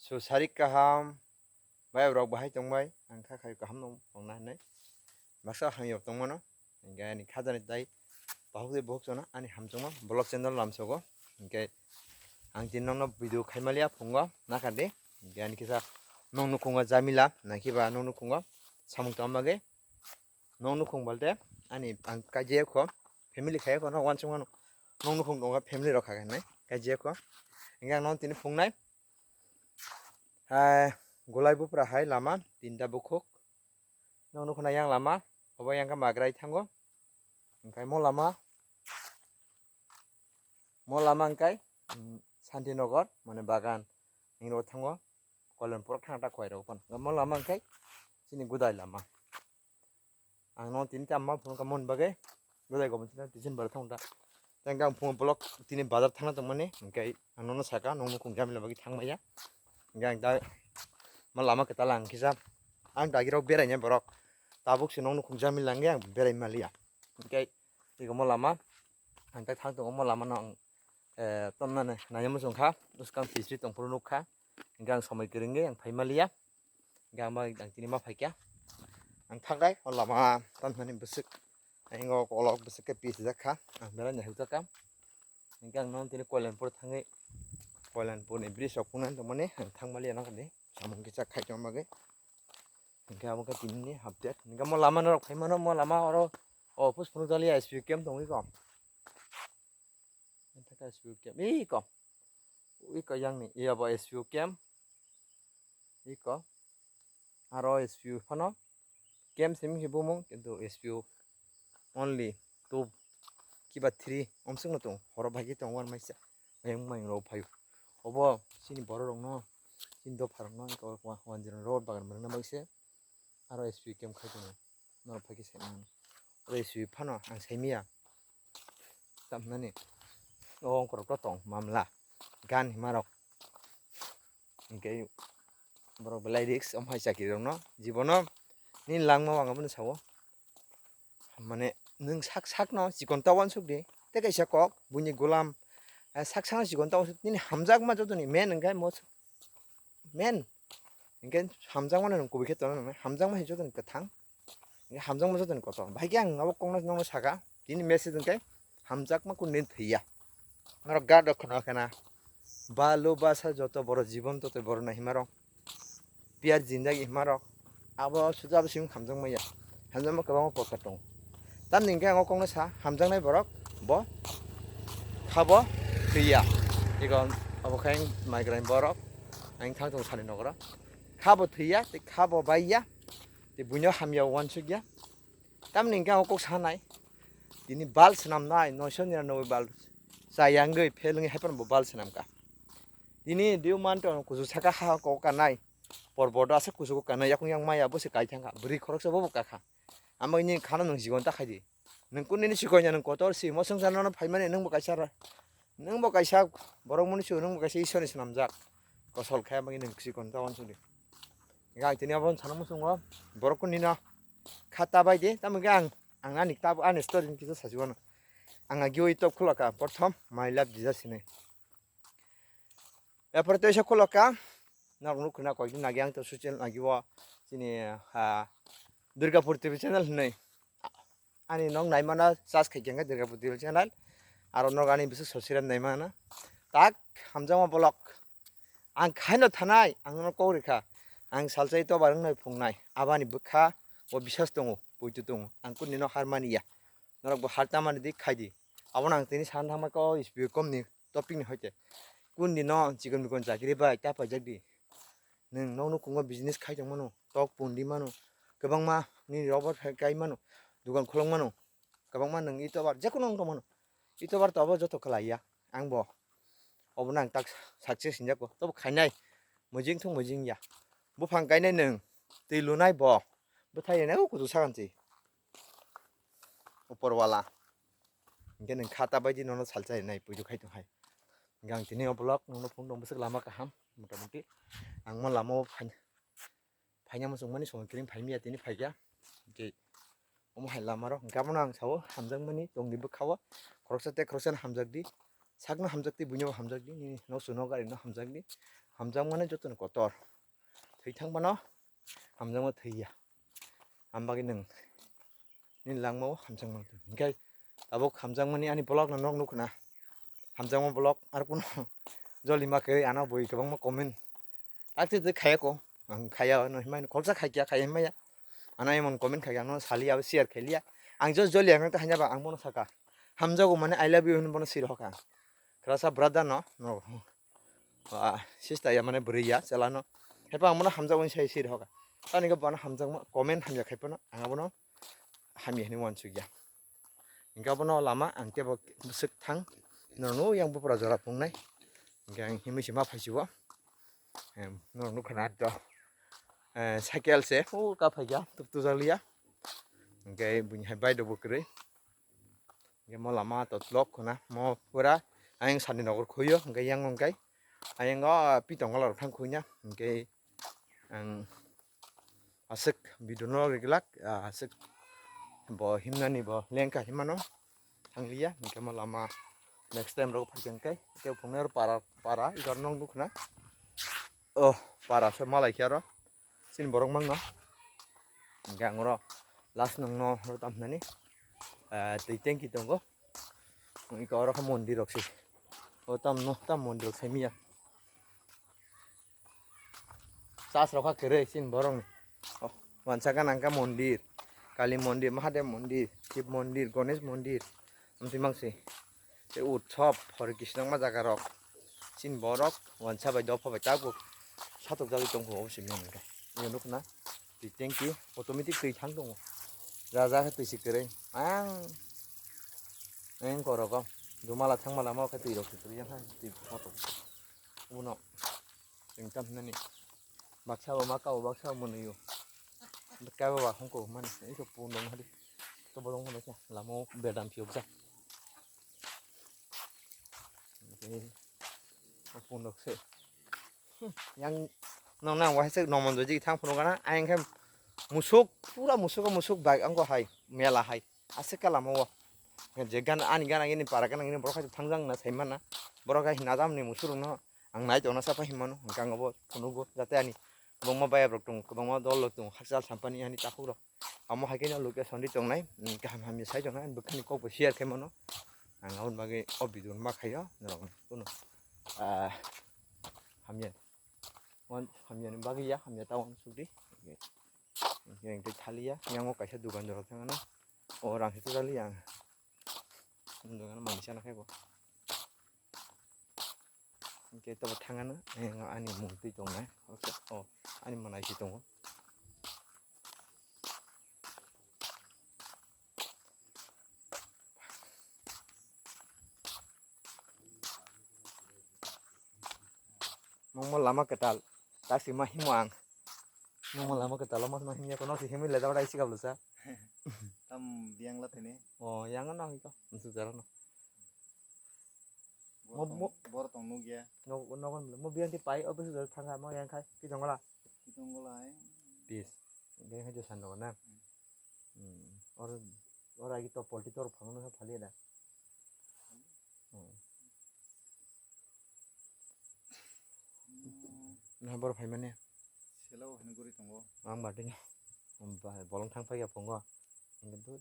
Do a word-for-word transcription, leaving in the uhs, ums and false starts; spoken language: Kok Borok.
So, sarik kaham, bai rok bahai tongbai, ang kha khai kaham no tongna hinwi. Baksa hamya tongmano, hingke ani khajani tai bahuk de bahuk chana ani hamchwma vlog channel lamsogo. Hingke ang tin nokno video khaimaliya phungo nakha de. Hingke ani kisa nok nukhungo jamila, nangkhe ba nok nukhungo samung tong bagwi. Nok nukhung balte ani ang kaijak kho, family khai kho, no wansuk mano. Nok nukhung tongo, family rok kha hinwi kaijak kho. Hingke ang nok tini phungnai. Hai, Golai Bupra hai lama tinta bukhuk. Nok nukhung yang lama, obo yang kha Magrai thango. Hingke mo lama, mo lama hingke, mm, Santinagar, mane bagan. Hingke thango, Kolonpur thang ta khwai rok phano. Mo lama hingke, chini Gudai lama. Ang no tini tamo phone ka mon bagwi, belai gom tini December thang ta. Tang ang phone block tini bazar thangna tongmani, hingke ang nono saka, nong nukhung jamila bagwi thang maya. Hingke ang da ma lama kwtal ang kisa, ang dagi rok berai nya borok. Tabuk se nong nukhung jamila hingke ang berai maliya. Hingke ego mo lama, ang ta thang tongo mo lama no ang eh, tonnani naiya muchung kha, bwskang pisri tongphuru nuk kha. Hingke ang somoi kwrwngwi ang phai maliya. Hingke ang ma, ang tini ma phaikha. Ang thangkhe o lama tonnani bwswk. Ang o kolok bwswk khe pis jak kha. Ang belai naithok jak kha. Hingke ang nono tini Koilanpur thangwi, Koilanpurni bridge rok phunuknani tongmani ang thang maliya nokni samung kisa khai tongma bagwi. Hingke abo khe tinini update. Hingke mo lama norok phai mano, mo lama oro office phunuk jaliya S P O camp tongwi kho. Iko. Iko yang ni. Iya bo S P O camp. Iko. Aro S P O phano. Camp simi khe bumung, kintu S P O only two kiba three omswk no tongo. Horo bai khe tongo wan maisa. Ayang mayung rok phaio. Obo chini borok rok no, chini dopha rok no, iko wa-, wanjwirang road bagan mwrwngna bagwi se. Aro S P O camp khai tongo. Norok phai khe sai mano. Oro S P O phano ang sai manya. Tamnani. O ongkhorok to tong mamla. Gan hima rok. Hingke borok belai risk, omo hai chakri rok no. Jibono ni langma o ang abono sao. Mane nwng sak sak no chikon ta uansuk di. Tei kaisa kok buini golam, eh, sak sak no chikon ta uansuk. Nini hamjakma jotoni main hingke mo men. Hingke hamjakmano nwng kubui khe tongna nangnai. Hamjakma hai jotoni kwthang. Hingke hamjakma jotoni kotor. Bahai khe ang abo kokno nokno saka. Tini message hingke hamjakma kunu din thwiya. Norok guard rok khna khna. Balu basa joto borok jibon totwi borok nai hima rok. Piyar jindagi hima rok. Abo suja abo simi hamjakma ya. Hamjakma kwbangma porkar tongo. Tamni hingke ang o kokno sa, hamjaknai borok bo khabo thwiya. Ego abo khe ang migraine borok ang thang tongo sani nokro. Khabo thwiya, tei khabo baiya, tei buino hamya uansukya. Tamni hingke ang o kok sanai, tini bal swnamnai, noisho niranoboi bal chayangwi, phelngwi, haiphano bo bal swnamkha. Tini diu manto kuchuk saka ha kok kanai, porbodo asa kuchugo kanai, yakung yang maya bo se kai thangkha, bwrwi khoroksa bo bo kakha. Amoni khana nwng jigon ta khaidi. Nwng kuni ni sikon ya nwng kotor si, mo swngchar nono phaimani nwng bo kaisa ra-, nwng bo kaisa borok mani si, nwng bo kaisa Ishwar ni swnamjak. Kosol khe amoni nwng sikon ta uansukdi. Hingke ang tini abo sana muchungo borok kuni no kha ta bai di, tamo hingke ang, ang ani tabuk ani story ni kisa sachi wano. Ang agi o top khulaka, prothom my love Jesus hinwi. Apore teisa khulaka, norok nuk khna koi din agi ang to social agi o chini, ah, Durgapur T V channel hinwi. Ani nog naimano search khai khe Durgapur T V channel. Aro nog ani bising sosiram naimano. Tak hamjakma vlog. Ang khaino thanai, ang nono kok rikha. Ang salsa ito barwng nai phungnai. Abani bwkha o bisas tongo, poito tongo. Ang kuni no har mani ya. Norok bo har tamani di khai di. Abono ang tini sana thangma ko S P O kom ni topic ni hoite. Kun di no chikon mikon chakri bai ta paijak di. Nwng nokno kungo business khai tongmano, tok pon di mano, kwbangma nini rubber kai mano, dukan khuluk mano, kwbangma nwng itobar jekono wng tongmano, itobar to abo joto kwlai ya, ang bo obono ang tak success hinjak bo, tobo khainai mujing thung mujing ya, buphang kainai nwng twi lunai bo, bwthai rwnai o kuchuk sagan se. Upor wala. Hingke nwng kha ta bai di nono salsa rinai puitu khai tong hai. Hingke ang tini o vlog nono phung tong bwswk lama kaham mota moti. Ang mo lama o phaina, phaina muchung mani song kring phai miya tini phaikya. Hingke omo hai lama rok hingke abono ang sao hamjak mani tong di bwkha o. Khoroksa tei khoroksa no hamjak di. Sakno hamjak di, buino hamjak di, nini nok chwng nok gari no hamjak di. Hamjakmani jotoni kotor. Thwi thangmano hamjakma thwiya. Ambagwi nwng nini langmao hamjakma thwi. Hinkhe tabuk hamjakmani ani vlog no nok nukhna. Hamjakma vlog ar kuno joli ma kwrwi ano bui kwbangma comment. Takti twi khayako. Ang khaya no himai khoroksa khaikya khaya himaya. Ano emon comment khaikya ano sali abo share khailiya. Ang just joli ang ta hanya ba ang bono saka. Hamjago mane I love you hinwi bono sir hoka. Kwrasa brother no, no. Ah, sister ya mane bwrwi ya, chwla no. Hepa ang bono hamjak wngwi sai sir hoka. Tani khe bono hamjakma comment hamya khai phano ang abono hamya hinwi uansukya. Hinkhe abono lama ang tebo bwswk thang. Norokno yang bupra jora phunuknai. Hinkhe ang himwi se ma phaisio. Em, norok nukha na to. Eh, cycle se, o ka phaikya, tuk tujakliya. Hinkhe buini hai bike rokbo kwrwi. Hinkhe mo lama to lock khuna, mo pura ayang sani nogor khuyo, hinkhe yang wngkhe ayang o pitong rok thang khuina, hinkhe ang aswk video no rijlak, ah, aswk bo himnani bo lengkha hinmano thangliya, hinkhe mo lama next time rok phaikhe hinkhe, hinkhe phungnai oro para, para, ijor nok nukhna. Oh, para se malai khe aro. Chini borok mangno. Hinkhe ang oro last nokno oro tamo hinani, ah, twi tanki tongo. Iko oro khe mondir rok se. O tamno tam mondir rok saimanya. Chas rok kha kwrwi chini borokni. Oh, wansa gana hwnkha mondir. Kali mondir, Mahadev mondir, Shiv mondir, Ganesh mondir. Amtwi mangsi. Tei utsob, Hare Krishna wngma jaga rok. Chini borok wansa bai dopha bai tabuk satok jagwi tongkho obo se mwnwi khe. Nukna, twi tanki automatic twi thang tongo. Raja khe twi se kwrwi. Ang, ang korogo. Dumala thangma lama o khe twi rok se kwrwi yang kha, twi moto. Uno, twi tam hinani. Baksa bo ma kao, baksa bo mwnwi o. Kaibo ba hongko mani, iko pun dong hari. To bolong mano kya, lama o bedam piyok ja. Pundok se. Yang nong nang wahai se nomon doji thang phunuk gana. Ayang khe musuk, pura musuk, musuk bai angko hai, mela hai. Ase kala mo. Je gan ani gan ani para gan ani borok hai thangjang na sai mana. Borok hai najam ni musuk no ang nai tona sapa himano. Gang bo phunugo jate ani. Kwbangma bayap rok tongo, kwbangma dol rok tongo, hakchal sampani ani takhuk rok. Amo hai khe no location di tongnai, mm, kaham hamya sai tongnai, ani bwkhani kok bo share khe mano. Ang aboni bagwi o video no ma khaio, norok no kuno, ah, hamya, wan hamya ni bagwi ya, hamya ta wan suk di. Hinkhe, hinkhe ang tei thaliya, yang o kaisa dukan jorok thangano, o rang se tei thaliya ang. Dukan o manwi chana khe bo. Hinkhe tobo thangano, eh, ani mung twi tongnai. O, ani mwnai se tongo. Nongmo lama kwtal, taksi ma himo ang. Nongmo lama kwtal, ma himya kono si himwi le da bai sikap lusa. Tam biang la tene. O, yang no hiko, nsu jara no. Mo, mo, bor tong nugya. No, no, mo biang ti pai, office jara thangka, mo yang khai, ki jongla. Ki jongla hai. Peace. Biang khai jo san no na. Hmm. Or, or agi to polti tor phang no phali da. Hmm. Na bor phai mane. Sela o hin guri tongo. Ang ba ding. Bolong thang phai ya phungo. Ang dut.